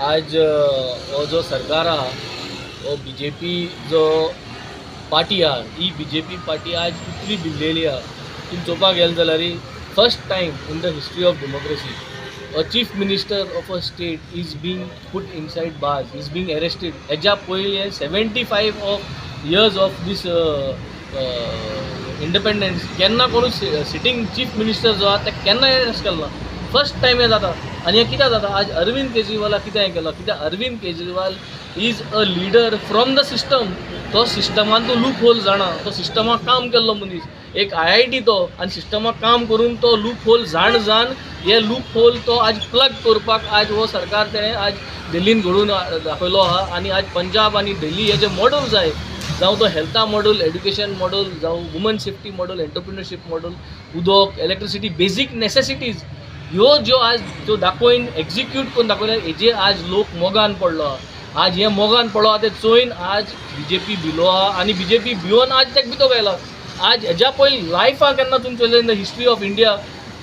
आज हो जो सरकार आहा, हो बीजेपी जो पार्टी आहा, ही बीजेपी पार्टी आज इतली भिल्लेली आहा. तुमी चोवपाक गेले जाल्यार, first time in the history of democracy a chief minister of a state is being put inside bars, is being arrested. हेज्या पयलीं 75 of years of this independence केन्ना कोणूच सिटींग चीफ मिनिस्टर जो आहा तेका केन्ना अरेस्ट केलो ना. फर्स्ट टायम हें जाता. आनी हें कित्याक जाता? आज अरविंद केजरीवाला कितें केलो? कित्याक Arvind Kejriwal is a leader from the system. तो सिस्टमान तो लूप होल जाणा, तो सिस्टमाक काम केल्लो मनीस, एक आयआयटी तो आनी सिस्टमाक काम करून तो लूप होल जाण जाण हे लूप होल तो आज प्लग करपाक आज हो सरकार तेणें आज दिल्लीन घडोवन दाखयलो आहा. आनी आज पंजाब आनी दिल्ली हे जे मॉडल्स आहाय, जावं तो हेल्था मॉडल, एड्युकेशन मॉडल, जावं woman safety model, entrepreneurship model, उदक, इलेक्ट्रिसिटी, बेजीक नेसेसिटीज, ह्यो ज्यो आज त्यो दाखोवन एक्जिक्यूट करून दाखयल्या, हेजे आज लोक मोगान पडलो आहा. आज हे मोगान पडलो आहा ते चोयन आज बीजेपी भिलो आहा आनी बीजेपी भिवन आज तेका भितर घायला. आज हेज्या पयलीं लायफा केन्ना तुमी चोयलें, in the history of India,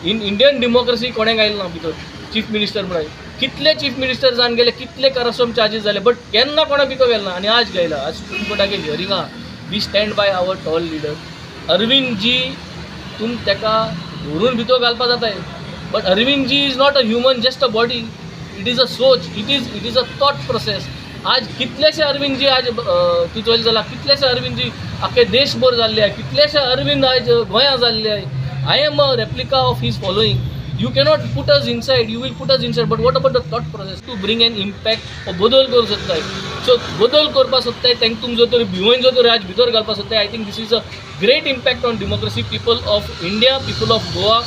in Indian democracy, कोणें घायलें ना भितर चीफ मिनिस्टर म्हणून? कितले चीफ मिनिस्टर जावन गेले, कितले करप्शन चार्जीस जाले, बट केन्ना कोणा भितर गेले ना आनी आज घायला. आज सुप्रीम कोर्टागे हियरिंग आहा. We stand by our tall leader Arvind ji. तुम तेका धरून भितर घालपा जाताय, but Arvind ji is not a human, just a body. It is a सोच, it is a thought process. आज कितलेशे अरविंद जी आज तूं चोयलें जाल्यार कितलेशे अरविंद जी आख्खे देशभर जाल्ले आहाय, कितलेशे अरविंद आयज गोंया जाल्ले आहाय. I am a replica of his following. You cannot put us inside. You will put us inside, but what about the thought process to bring an impact? हो बदल करूं सोदताय, सो बदल करपाक सोदताय तांकां तुमी जर तर भिवोन जर तर आज भितर घालपाक सोदताय, I think this is a great impact on democracy. People of India, people of Goa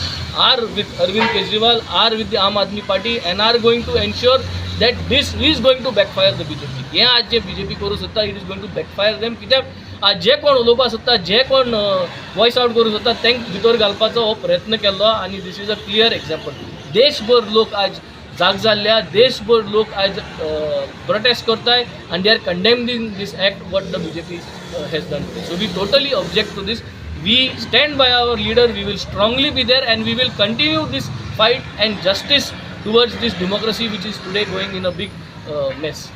are with Arvind Kejriwal, are with the Aam Aadmi Party and are going to ensure that this is going to backfire the BJP. हें आज जे BJP करूं सोदता, it is going to backfire them, कित्याक आज जे कोण उलोवपाक सोदता, जे कोण वॉयस आउट करूं सोदता, तांकां भितर घालपाचो हो प्रयत्न केल्लो आनी this is a clear example. देशभर लोक आज जाग जाल्ले आहा, देशभर लोक आज प्रोटेस्ट करताय आनी they are condemning this act, what the BJP has done. So we totally object to this. We stand by our leader. We will strongly be there and we will continue this fight and justice towards this democracy, which is today going in a big mess.